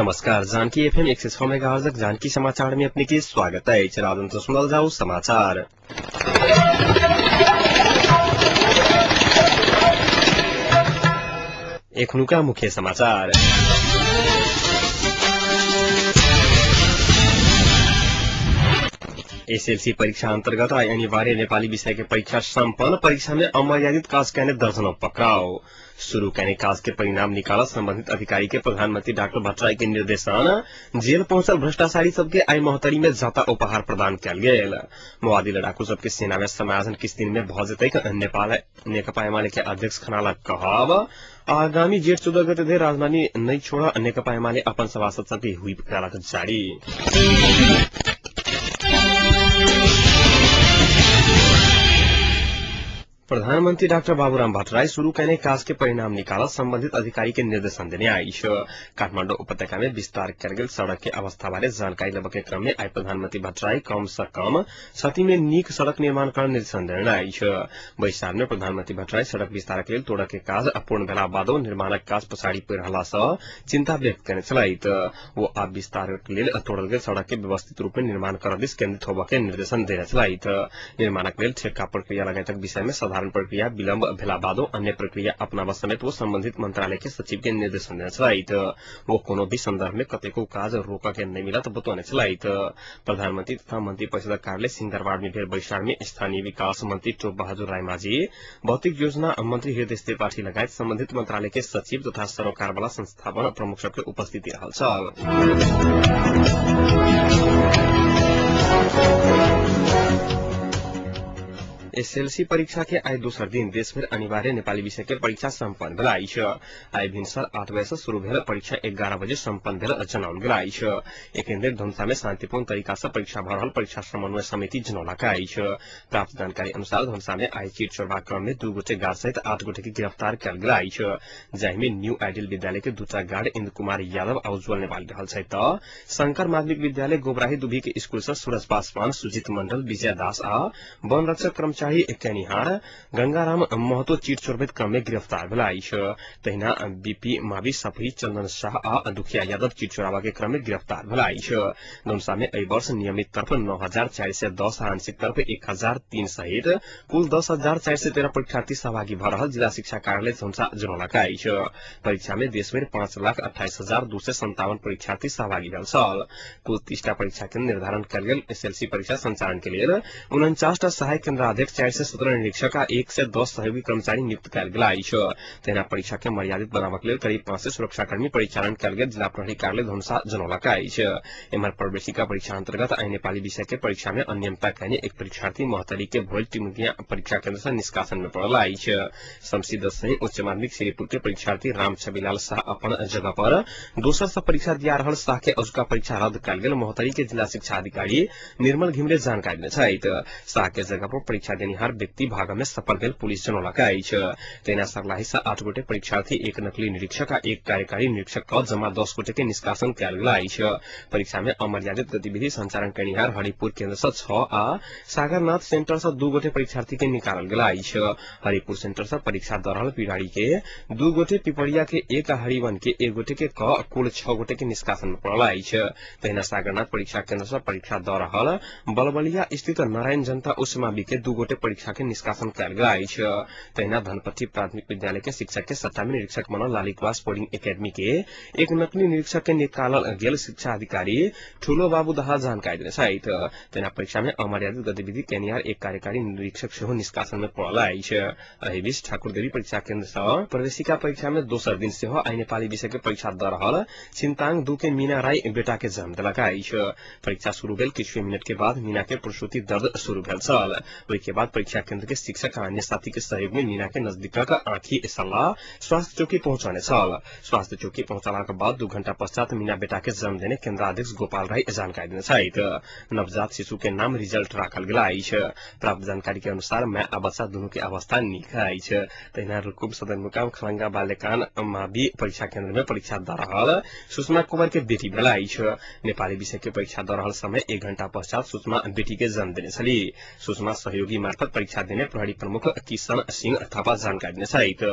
नमस्कार, जानकी एफएम 106 मेगाहर्जक जानकी समाचार में अपने के स्वागत है। राजन से सुनल जाऊ समाचार। एखनुका मुख्य समाचार। एसएलसी परीक्षा अंतर्गत आई अनिवार्य नेपाली विषय के परीक्षा सम्पन्न। परीक्षा में अमर्यादित काज कैने दर्जनों पकड़ाओ। शुरू कैने काज के परिणाम निकाल संबंधित अधिकारी के प्रधानमंत्री डॉक्टर भट्टराई के निर्देशन। जेल पहुंचल भ्रष्टाचारी सबके आई महोत्तरी में जाता उपहार प्रदान कयल गेल। माओवादी लड़ाकू सबके सेना में समायोजन किस दिन में भ जेतै नेपाल नेकपा एमाले के अध्यक्ष खनालक कहब। आगामी जेठ 14 गते धरि राजधानी नहीं छोड़ नेकपा एमाले अपन सभासद सबके हुइप कयलक जारी। प्रधानमंत्री डाक्टर बाबूराम भट्टराई शुरू कैने काज के परिणाम निकाल संबंधित अधिकारी के निर्देशन देने आइछ। काठमाडौँ उपत्यका में विस्तार कयल गेल सड़क के अवस्था बारे जानकारी लेबऽ के क्रम में आई प्रधानमंत्री भट्टराई कम से कम क्षति में नीक सड़क निर्माण कर निर्देशन देने आइछ। बैसार में प्रधानमंत्री भट्टराई सड़क विस्तार के लेल तोड़ऽ के काज अपूर्ण भेला बादो निर्माणक काज पछाड़ी पड़ि रहला सँ चिंता व्यक्त केने छलथि। ओ आब विस्तार के लेल तोड़ल गेल सड़क के व्यवस्थित रूप में निर्माण करऽ दिस केन्द्रित होबऽ के निर्देशन देने छलथि। निर्माणक लेल ठेक्का प्रक्रिया लगायतक विषय में साधारण प्रक्रिया विलम्ब भेला बादो अन्य प्रक्रिया अपनाबऽ समेत वो संबंधित मंत्रालय के सचिव के निर्देशन देने छलथि। वो कोनो भी संदर्भ में कतेको काज रोकऽ के नहि मिलत बतौने छलथि। प्रधानमंत्री तथा मंत्री परिषदक कार्यालय सिंहदरबार में भेल बैसार में स्थानीय विकास मंत्री टोप बहादुर रायमाझी, भौतिक योजना मंत्री हृदय त्रिपाठी लगायत संबंधित मंत्रालय के सचिव तथा सरोकारवाला संस्थापन प्रमुख सबके उपस्थिति रहल छल। एसएलसी परीक्षा के आई दोसर दिन देशभर अनिवार्य नेपाली विषय के परीक्षा सम्पन्न भेल अछि। आई भिनसर 8 बजे से शुरू भेल परीक्षा 11 बजे सम्पन्न भेल जनाओल गेल अछि। एखन धरि धनुषा में शांतिपूर्ण तरीका से परीक्षा भऽ रहल परीक्षा समन्वय समिति जनौलक अछि। प्राप्त जानकारी अनुसार धनुषा में आई चीट चोरबाक क्रम में 2 गोटे गार्ड सहित 8 गोटे के गिरफ्तार कयल गेल अछि। जाहि में न्यू आइडियल विद्यालय के 2टा गार्ड इन्द्र कुमार यादव आ उज्जवल नेपाली रहल छथि त शंकर माध्यमिक विद्यालय गोबराही दुभी के स्कूल से सूरज पासवान, सुजीत मंडल, विजय दास आ वन रक्षक कर्मचारी कैनिहार गंगाराम महतो चीट चोरबैत क्रम में गिरफ्तार भेल अछि। तहिना बीपी मावी सफरी, चंदन शाह आ दुखिया यादव चीट चोराबा के क्रम में गिरफ्तार भेल अछि। धनुषा में एहि वर्ष नियमित तर्फ 9410 आ आंशिक तर्फ 1003 सहित कुल 10,413 परीक्षार्थी सहभागी भऽ रहल जिला शिक्षा कार्यालय धनुषा जनौलक अछि। परीक्षा में देशभरि 5,28,257 परीक्षार्थी सहभागी भेल छल। कुल 30टा परीक्षा केन्द्र निर्धारण कयल गेल एसएलसी परीक्षा संचालन के लेल 49टा सहायक केन्द्राध्यक्ष, 417 निरीक्षक आ 110 सहयोगी कर्मचारी नियुक्त कयल गेल अछि। तहिना परीक्षा के मर्यादित बनाबक लेल करीब 500 सुरक्षाकर्मी परिचालन कयल गेल जिला प्रहरी कार्यालय धनुषा जनौलक अछि। एम्हर प्रवेशिका परीक्षा अंतर्गत आई नेपाली विषय के परीक्षा में अनियमितता कयने एक परीक्षार्थी महोत्तरी के भोज टिमुनिया परीक्षा केन्द्र से निष्कासन में पड़ल अछि। शमसी दसैं उच्च माध्यमिक श्रीपुर के परीक्षार्थी राम छविलाल शाह अपन जगह पर दोसर से परीक्षा दिया रहल शाह के अजुका परीक्षा रद्द कयल गेल महोत्तरी के जिला शिक्षा अधिकारी निर्मल घिमिरे जानकारी देने छथि। शाह के जगह पर परीक्षा देनिहार व्यक्ति भाग में सफल भेल पुलिस जनौलक अछि। तहिना सर्लाही से 8 गोटे परीक्षार्थी, 1 नकली निरीक्षक आ 1 कार्यकारी निरीक्षक क जमा 10 गोटे के निष्कासन कयल गेल अछि। परीक्षा में अमर्यादित गतिविधि संचालन कयनिहार हरिपुर केन्द्र से 6 आ सागरनाथ सेंटर से 2 गोटे परीक्षार्थी के निकालल गेल अछि। हरिपुर सेंटर से परीक्षा दऽ रहल पिराड़ी के 2 गोटे, पिपरिया के 1 आ हरिवन के 1 गोटे के क कुल 6 गोटे के निष्कासन में पड़ल अछि। तहिना सागरनाथ परीक्षा केन्द्र से परीक्षा दऽ रहल बलबलिया स्थित नारायण जनता उच्च माध्यमिक के 2 गोटे परीक्षा के निष्कासन कयल गेल अछि। तहिना धनपट्टी प्राथमिक विद्यालय के शिक्षक के सट्टा में निरीक्षक बनल लालिकवास बोर्डिंग एकेडमी के एक नकली निरीक्षक के निकालल गेल शिक्षा अधिकारी ठूलो बाबू दहा जानकारी देने छथि। तहिना परीक्षा में अमर्यादित गतिविधि केनिहार एक कार्यकारी निरीक्षक सेहो निष्कासन में पड़ल अछि। एहि बीच ठाकुरदेवी परीक्षा केन्द्र सँ प्रवेशिका परीक्षा में दोसर दिन सेहो आई नेपाली विषय के परीक्षा दऽ रहल छिन्ताङ 2 के मीना राई बेटा के जन्म देलक अछि। परीक्षा शुरू भेल किछु मिनट के बाद मीना के प्रसूति दर्द शुरू भेल छल। ओहि के बाद परीक्षा केन्द्र के शिक्षक आ अन्य साथी के सहयोग में मीना के नजदीकक आँखि सल्लाह स्वास्थ्य चौकी पहुंचौने छल। स्वास्थ्य चौकी पहुंचलाक बाद 2 घंटा पश्चात मीना बेटा के जन्म देने केन्द्राध्यक्ष गोपाल राई जानकारी देने छथि। नवजात शिशु के नाम रिजल्ट राखल गेल अछि। प्राप्त जानकारी के अनुसार माय आ बच्चा दुनू के अवस्था नीक अछि। तहिना रुकुम सदरमुकाम खलंगा बाल्यकान मावि परीक्षा केन्द्र में परीक्षा दऽ रहल सुषमा कुमार के बेटी भेल अछि। नेपाली विषय के परीक्षा दऽ रहल समय 1 घंटा पश्चात सुषमा बेटी के जन्म देने छली। सुषमा सहयोगी मार्फत मार्फत परीक्षा देने प्रहरी प्रमुख किशन सिंह थापा जानकारी देने छथि।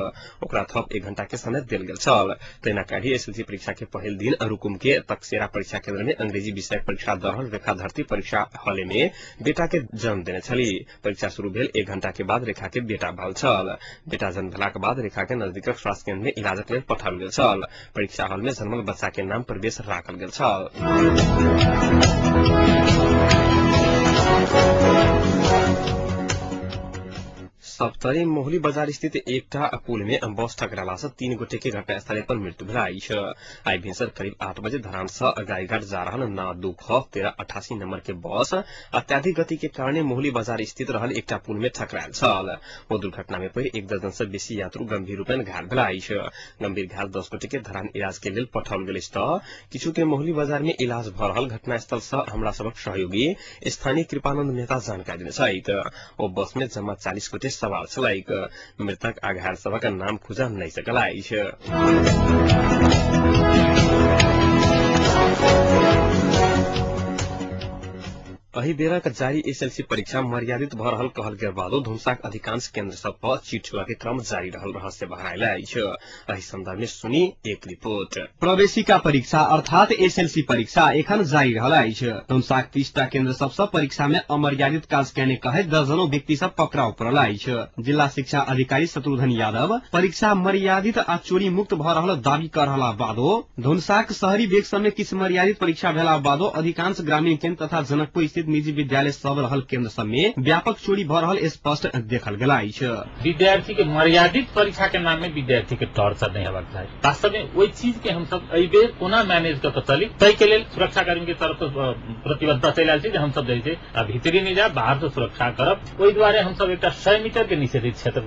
ओकरा थप 1 घण्टा के समय देल गेल छल। तहिना काल्हि एसएलसी परीक्षा के पहिल दिन रुकुम के तकसेरा परीक्षा केन्द्र में अंग्रेजी विषय परीक्षा द रहल रेखा धरती परीक्षा हॉल में बेटा के जन्म देने छली। परीक्षा शुरू भेल 1 घण्टा के बाद रेखा के बेटा भेल छल। बेटा जन्म भेलाक बाद रेखा के नजदीकक स्वास्थ्य केन्द्र में इलाजक लेल पठाओल गेल छल। परीक्षा हॉल में जन्मल बच्चा के नाम प्रवेश राखल गेल छल। सप्तरी मोहली बाजार स्थित एकटा पुल में बस टकराला से 3 गोटे के घटनास्थल पर मृत्यु भेल अछि। आइ भिनसर करीब 8 बजे धरान से गायघाट जा रहल ना 2 ख 1388 नंबर के बस अत्याधिक गति के कारण मोहली बाजार स्थित रहल एकटा पुल में टकरायल छल। ओ दुर्घटना में परि 1 दर्जन से बेसी यात्रु गंभीर रूप में घायल भेल अछि। गंभीर घायल 10 गोटे के धरान इलाज के लेल पठाओल गेल अछि त किछु के मोहली बाजार में इलाज भ रहल घटनास्थल से हमरा सबक सहयोगी स्थानीय कृपानंद मेहता जानकारी देने छथि। ओ बस में जमा 40 गोटे सवार छलैक। मृतक आ घायल सभक नाम खुजा नहि सकल अछि। एहि बेरक जारी एसएलसी परीक्षा मर्यादित भ रहल कहल गेल बादो धुमसाक अधिकांश केन्द्र सब पर चिट चोरा के क्रम जारी रहल रहस्य बहरायल अछि। एहि संदर्भ में सुनी एक रिपोर्ट। प्रवेशिका परीक्षा अर्थात एसएलसी परीक्षा एखन जारी रहल अछि। धुमसाक 30टा केन्द्र सब सँ परीक्षा में अमर्यादित काज केने कहैत दर्जनों व्यक्ति सब पकड़ाव पड़ल अछि। जिला शिक्षा अधिकारी शत्रुघ्न यादव परीक्षा मर्यादित आ चोरी मुक्त भ रहल दावी कर रहला बादो धुमसाक शहरी वेग सब में किछु मर्यादित परीक्षा भेला बादो अधिकांश ग्रामीण केन्द्र तथा जनकपुर स्थित निजी विद्यालय सब रहल केन्द्र सब में व्यापक चोरी भ रहल स्पष्ट देखल गेल अछि। विद्यार्थी के मर्यादित परीक्षा के नाम में विद्यार्थी के टॉर्चर नहीं हेबाक चाही। वास्तव में ओहि चीज के हम सब एहि बेर कोना मैनेज कऽ के चली ताहि के लेल सुरक्षाकर्मी के तरफ से प्रतिबद्धता चलि आयल छै जे हम सब जे छै भीतरी नहि जायब, बाहर से सुरक्षा करब। ओहि दुआरे हम सब एकटा 100 मीटर के निषेधित क्षेत्र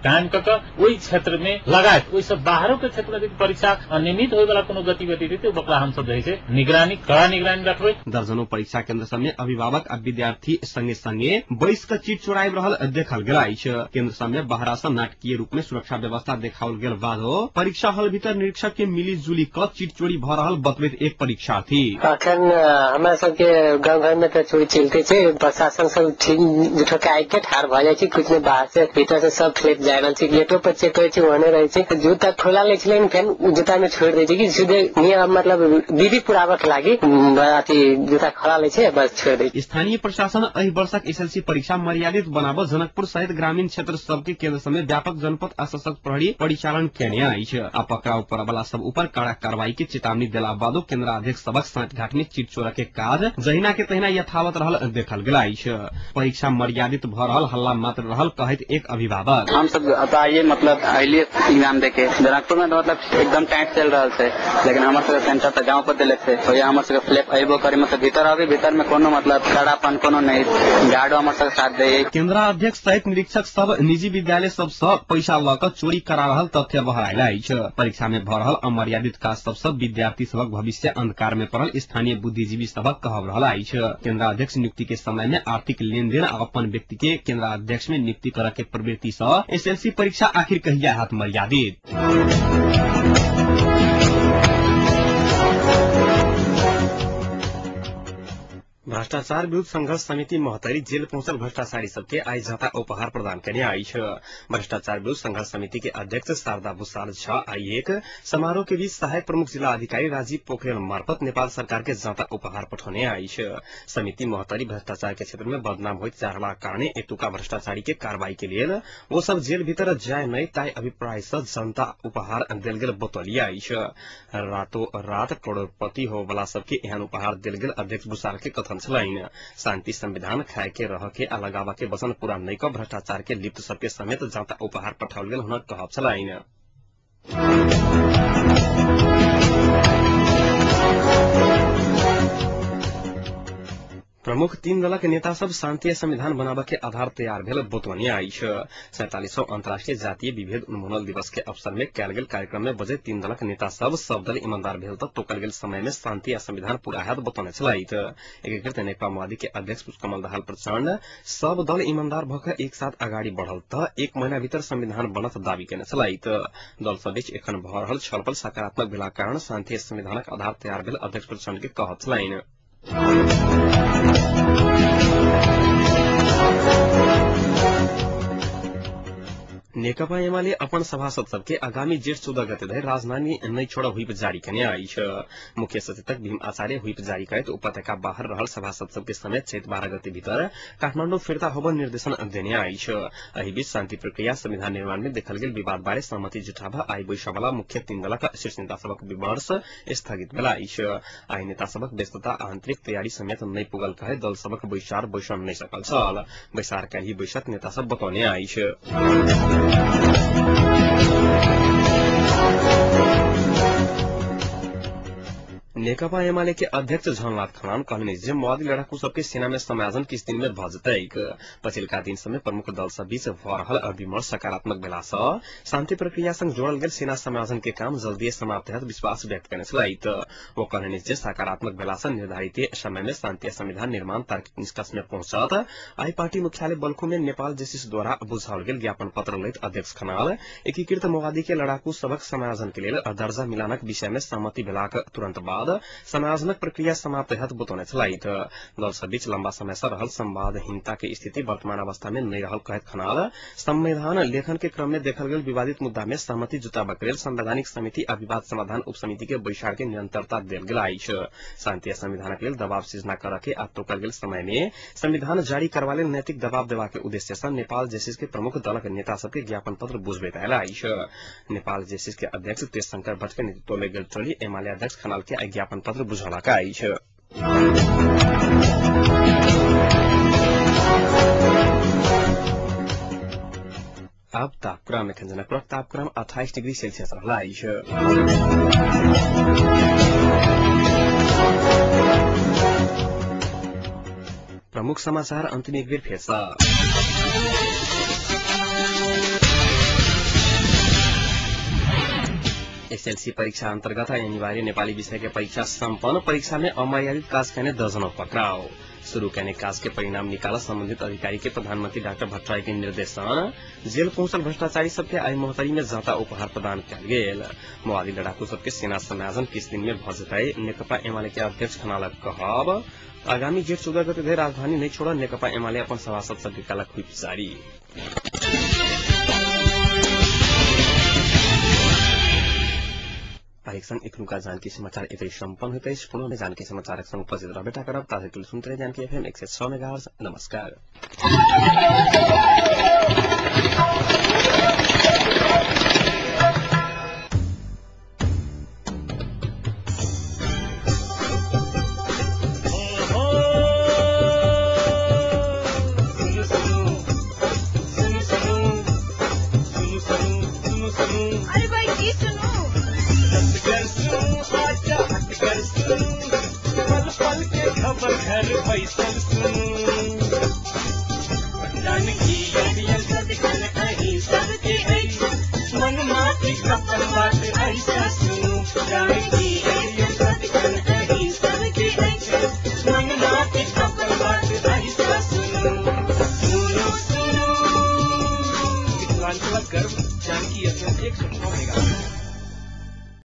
कायम कऽ के ओहि क्षेत्र में लगायत ओहि सब बाहरो के क्षेत्र में परीक्षा अनियमित होय वाला कोनो गतिविधि रहतै ओकरा हम सब जे छै निगरानी, कड़ा निगरानी रखबै। दर्जनों परीक्षा केन्द्र सब में अभिभावक आ विद्यार्थी संगे संगे बैस क चिट चोराबि रहल देखल गेल अछि। केन्द्र सब में बाहरा सँ नाटकीय रूप में सुरक्षा व्यवस्था देखाओल गेल बादो परीक्षा हॉल भीतर निरीक्षक के मिली जुली क चिट चोरी भ रहल बतबैत एक परीक्षार्थी। अखन हमरा सबके गाँव घर में तऽ चोरी चलते छै, प्रशासन सब ठीक जुठो के आबि के ठाढ़ भऽ जाइ छै, कुछ नहि बाहर से भीतर से सब फ्लैट जा रहल छै। गेटो पर चेक करै छै ओहने रहै छै, जूता खोला लै छै लेकिन फेर जूता में छोड़ि दै छै कि सीधे नियम मतलब विधि पुराबक लागि अथी जूता खोला लै छै बस छोड़ि दै छै। स्थानीय प्रशासन एहि वर्षक एसएलसी परीक्षा मर्यादित बनाबऽ जनकपुर सहित ग्रामीण क्षेत्र सबके केन्द्र समेत व्यापक जनपद आ सशक्त प्रहरी परिचालन केने अछि। आ पकड़ाव पड़ऽ वाला सब ऊपर कड़ा कार्रवाई के चेतावनी देला बादो केन्द्राध्यक्ष सबक साठघाट में चिट चोरा के काज जहिना के तहिना यथावत रहल देखल गेल अछि। परीक्षा मर्यादित भ रहल हल्ला मात्र रहल कहैत एक अभिभावक। हम सब आइए मतलब अलिए एग्जाम देके जनकपुर में मतलब एकदम टाइट चल रहल छै, लेकिन हमर सबके सेंटर तऽ गाँव पर देलक छै, हमर सबके फ्लैप अयबो करी मतलब भीतर अभी भीतर में कोनो मतलब कड़ापन कोनो नहीं, गार्डो हमर सबके साथ दे। केन्द्राध्यक्ष सहित निरीक्षक सब निजी विद्यालय सब सँ पैसा लऽ कऽ चोरी करा रहल तथ्य बहरायल अछि। परीक्षा में भऽ रहल अमर्यादित काज सब सँ विद्यार्थी सबक भविष्य अंधकार में पड़ल स्थानीय बुद्धिजीवी सबक कहब रहल अछि। केन्द्राध्यक्ष नियुक्ति के समय में आर्थिक लेनदेन आ अपन व्यक्ति के केन्द्राध्यक्ष में नियुक्ति करऽ के प्रवृत्ति सँ एसएलसी परीक्षा आखिर कहिया हाथ मर्यादित। भ्रष्टाचार विरूद्ध संघर्ष समिति महोत्तरी जेल पहुंचल भ्रष्टाचारी सबके आइ जाता उपहार प्रदान केने अछि। भ्रष्टाचार विरूद्ध संघर्ष समिति के अध्यक्ष शारदा भूषाल झा आइ एक समारोह के बीच सहायक प्रमुख जिला अधिकारी राजीव पोखरेल मार्फत नेपाल सरकार के जाता उपहार पठौने अछि। समिति महोत्तरी भ्रष्टाचार के क्षेत्र में बदनाम होइत जा रहला कारणे एतुका भ्रष्टाचारी के कार्रवाई के लेल वो सब जेल भीतर जाय नहि ताहि अभिप्राय सँ जनता उपहार देल गेल बतौलिया अछि। रातो रात करोड़पति होवला सबके एहन उपहार देल गेल अध्यक्ष भूषाल के कथन छलनि। शांति संविधान खाए के रह के आ लगावा के वचन पूरा नहि कऽ भ्रष्टाचार के लिप्त सबके समेत जाता उपहार पठाओल गेल हुनक कहब छलनि। प्रमुख तीन दलक नेता सब शांति संविधान बनाबऽ के आधार तैयार भेल बतौने अछि। 47वां अंतर्राष्ट्रीय जातीय विभेद उन्मूलन दिवस के अवसर में कयल गेल कार्यक्रम में बजैत तीन दलक नेता सब सब दल ईमानदार भेल तऽ तोकल गेल समय में शांति आ संविधान पूरा हैत बतौने छलथि। एकीकृत नेकपा माओवादी के अध्यक्ष पुष्पकमल दाहाल प्रचण्ड सब दल ईमानदार भऽ कऽ एक साथ अगाडि बढ़ल तऽ एक महीना भीतर संविधान बनत दावी केने छलथि। दल सब बीच एखन भऽ रहल छलफल सकारात्मक भेलाक कारण शांति संविधानक आधार तैयार भेल अध्यक्ष प्रचण्ड के कहब छलनि। नेकपा एमाले अपन सभासद सबके आगामी जेठ 14 गते धरि राजधानी नहि छोड़ब हुइप जारी केने अछि। मुख्य सचेतक भीम आचार्य हुइप जारी करैत उपत्यका बाहर रहल सभासद सबके समेत चैत 12 गते भीतर काठमाडौँ फिर्ता होब निर्देशन देने अछि। एहि बीच शान्ति प्रक्रिया संविधान निर्माण में देखल गेल विवाद बारे सहमति जुटाब आइ बैसबला मुख्य तीन दलक शीर्ष नेता सबक विमर्श स्थगित भेल अछि। आइ नेता सबक व्यस्तता आंतरिक तैयारी समेत नहि पुगल कहे दल सबक बैसार बैसन नहि सकल छल। बैसार काल्हि बैसत नेता सब बतौने अछि। नेकपा एमाले के अध्यक्ष झलनाथ खनाल कहलनि जे माओवादी लड़ाकू सबके सेना में समायोजन किछ दिन में भ जेतैक। पछिलका दिन समय प्रमुख दल सब बीच भ रहल विमर्श सकारात्मक भेला सँ शान्ति प्रक्रिया संग जोड़ल गेल सेना समायोजन के काम जल्दीए समाप्त हैत विश्वास व्यक्त केने छलथि। ओ कहलनि जे सकारात्मक भेला सँ निर्धारित समय में शान्ति संविधान निर्माण तार्किक निष्कर्ष में पहुंचत। आई पार्टी मुख्यालय बल्खू में नेपाल जेसिस द्वारा बुझाओल गेल ज्ञापन पत्र लैत अध्यक्ष खनाल एकीकृत माओवादी के लड़ाकू सबक समायोजन के लेल दर्जा मिलानक विषय में सहमति भेलाक तुरंत बाद समायोजनक प्रक्रिया समाप्त हैत बतौने छलथि। दल सब बीच लंबा समय से रहल संवादहीनता के स्थिति वर्तमान अवस्था में नहि रहल कहैत खनाल संविधान लेखन के क्रम में देखल गेल विवादित मुद्दा में सहमति जुटाबक लेल संवैधानिक समिति आ विवाद समाधान उपसमिति के बैसार के निरंतरता देल गेल अछि। शान्ति आ संविधानक लेल दबाव सृजना करऽ के आ तोकल गेल समय में संविधान जारी करबा लेल नैतिक दबाव देबा के उद्देश्य सँ नेपाल जेसिस के प्रमुख दलक नेता सबके ज्ञापन पत्र बुझबैत आयल अछि। नेपाल जेसिस के अध्यक्ष तेजशंकर भट्ट के नेतृत्व में गेल टोली एमाले अध्यक्ष खनाल के ज्ञापन पत्र बुझौलक अछि। अब तापक्रम एखन जनकपुरक तापक्रम 28 डिग्री सेल्सियस रहल अछि। प्रमुख समाचार अंतिम एक बेर फेर सँ। एसएलसी परीक्षा अंतर्गत अनिवार्य नेपाली विषय के परीक्षा सम्पन्न। परीक्षा में अमर्यादित काज केने दर्जनों पकड़ाओ। शुरू केने काज के परिणाम निकाल संबंधित अधिकारी के प्रधानमंत्री डाक्टर भट्टराई के निर्देशन। जेल पहुंचल भ्रष्टाचारी सबके आई महोत्तरी में जाता उपहार प्रदान कयल गेल। माओवादी लड़ाकू सबके सेना समायोजन किछ दिन में भ जेतै नेकपा एमाले के अध्यक्ष खनालक कहब। आगामी जेठ 14 गते धरि राजधानी नहि छोड़ नेकपा एमाले अपन सभासद सबके कालक हुइप जारी। संग एखनुका जानकी समाचार एतै सम्पन्न होइत अछि। पुनः जानकी समाचारक संग उपस्थित रहबे करब। ताधरि सुनते रही जानकी एफएम 106 मेगाहर्ट्ज। नमस्कार। अरे भाई की सुनू पल पल के खबर घर बैसल सुनू जानकी अहीं सबके अछि मन माफी अपन बात ऐसा सुनू जानकी अहीं सबके अछि मन माफी अपन बात ऐसा सुनू सुनू सुनू मिथिलांचलक गर्व जानकी एफएम 106।